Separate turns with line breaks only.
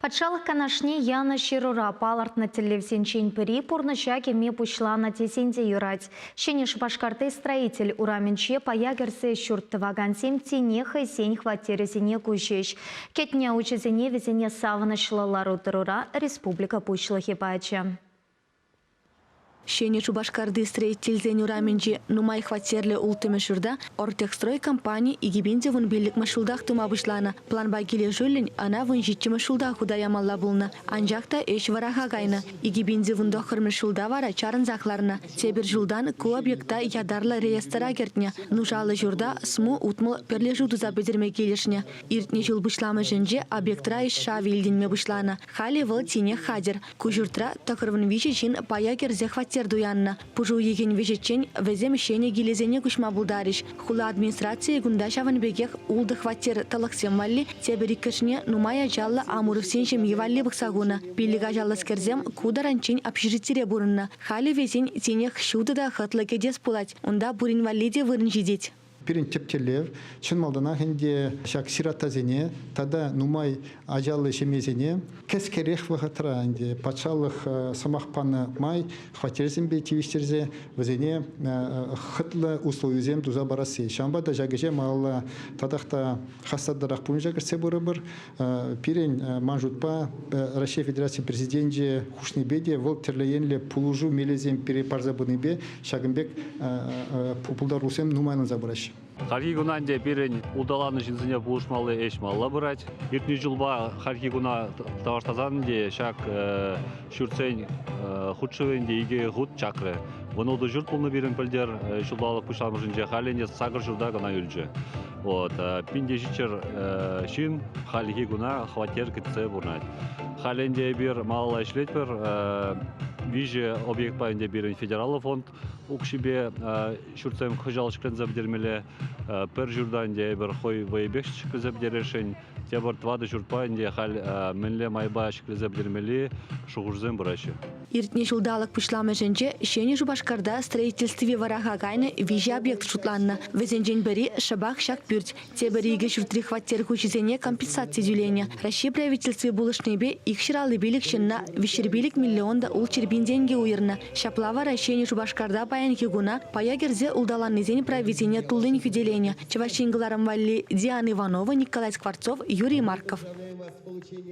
Патшалӑх Канашне янӑ ҫырура палӑртнӑ тӗллевсенчен пӗри пурнӑҫа кӗме пуҫланӑ тесен те юрать. Ҫӗнӗ Шупашкарти Строитель урамӗнче пая кӗрсе ҫурт тӑвакансем тинех хӑйсен хваттерӗсене куҫӗҫ. Кӗтнӗ учӗсене вӗсене савӑнӑҫлӑ лару-тӑрура республика Пуҫлӑхӗ пачӗ.
Ҫӗнӗ Шупашкарти строительсен урамӗнчи нумай хваттерлӗ улттӑмӗш ҫурта «Ортехстрой» компани 2015-мӗш ҫултах тума пуҫланӑ. Планпа килӗшӳллӗн ӑна 17-мӗш ҫулта хута ямалла пулнӑ. Анчах та ӗҫ вӑраха кайнӑ. 2019-мӗш ҫулта вара чарӑнсах ларнӑ. Тепӗр ҫултан ку объекта ятарлӑ реестра кӗртнӗ. Нушаллӑ ҫурта СМУ 60 пӗрлешӳ туса пӗтерме килӗшнӗ. Иртнӗ ҫул пуҫламӑшӗнче объектра ӗҫ шавӗ илтӗнме пуҫланӑ. Халӗ вӑл тинех хатӗр. Ку ҫуртра 93 ҫын пая кӗрсе хваттер туяннӑ. Пуш уйӑхӗн вӗҫӗччен вӗсем ҫӗнӗ килӗсене куҫма пултарӗҫ. Хула администрацийӗ кунта ҫавӑн пекех ултӑ хваттер тӑлӑхсем валли, тепӗр иккӗшне нумай ачаллӑ Амуровсен ҫемйи валли пӑхса хунӑ. Пилӗк ачаллӑскерсем ку таранччен общежитире пурӑннӑ. Халӗ вӗсен тинех ҫутӑ та хӑтлӑ кӗтес пулать. Унта пурин валли те вырӑн ҫитет.
Пирӗн тӗп тӗллев чӑн малтанах ӗнтӗ ҫак сироттасене тата нумай ачаллӑ ҫемьесене кӗскерех вӑхӑтра ӗнтӗ патшалӑх сӑмах панӑ май хваттерсемпе тивӗҫтерсе вӗсене хӑтлӑ условисем туса парасси. Ҫавӑнпа та ҫак ӗҫе малалла татах та хастартарах пурнӑҫа кӗртсе пырӑпӑр. Пирӗн, ман шутпа, Раҫҫей Федерацийӗн Президенчӗ хушнипе те вӑл тӗрлӗ енлӗ пулӑшу мелӗсем пире парса пынипе ҫакӑн пек пултарулӑхсем нумайланса пыраҫҫӗ.
Хальхи куна ӗнтӗ пирӗн улталаннӑ ҫынсене пулӑшмалли ӗҫ малалла пырать. Иртнӗ ҫулпа хальхи куна таваштасан ӗнтӗ ҫак ҫуртсен хутшӑвӗ ӗнтӗ икӗ хут чакрӗ. 16 ҫурт пулнӑ пирӗн пӗлтӗр ҫулталӑк пуҫламӑшӗнче, халӗ ӗнтӗ сакӑр ҫурта кӑна юлчӗ. Вот, 1700 ҫын хальхи куна хваттер кӗтсе пурӑнать. Халӗ ӗнтӗ эпир малалла ӗҫлетпӗр. Виҫӗ объектпа ӗнтӗ пирӗн федераллӑ фонд укҫипе ҫуртсем хӑҫал ҫӗкленсе пӗтермелле. Пӗр ҫурта ӗнтӗ эпир хӑй вӑйӗпех ҫӗклесе пӗтересшӗн. Тепӗр тӑватӑ ҫуртпа ӗнтӗ халь мӗнле майпа ҫӗклесе пӗтермелли шухӑшсем пыраҫҫӗ.
Иртнӗ ҫулталӑк пуҫламӑшӗнче Ҫӗнӗ Шупашкарта строительстви вӑраха кайнӑ виҫӗ объект шутланнӑ. Вӗсенчен пӗри шӑпах ҫак пӳрт. Тепӗр икӗ ҫуртри хваттер хуҫисене компенсаци тӳленӗ. Раҫҫей правительстви пулӑшнипе 255 ҫынна 305 миллион та 600 пин тенкӗ уйӑрнӑ. Ҫапла вара Ҫӗнӗ Шупашкарта паянхи куна пая кӗрсе улталаннисен прависене туллин хӳтӗленӗ. Чӑваш Ен кӑларӑм валли Диана Иванова, Николай Скворцов, Юрий Марков.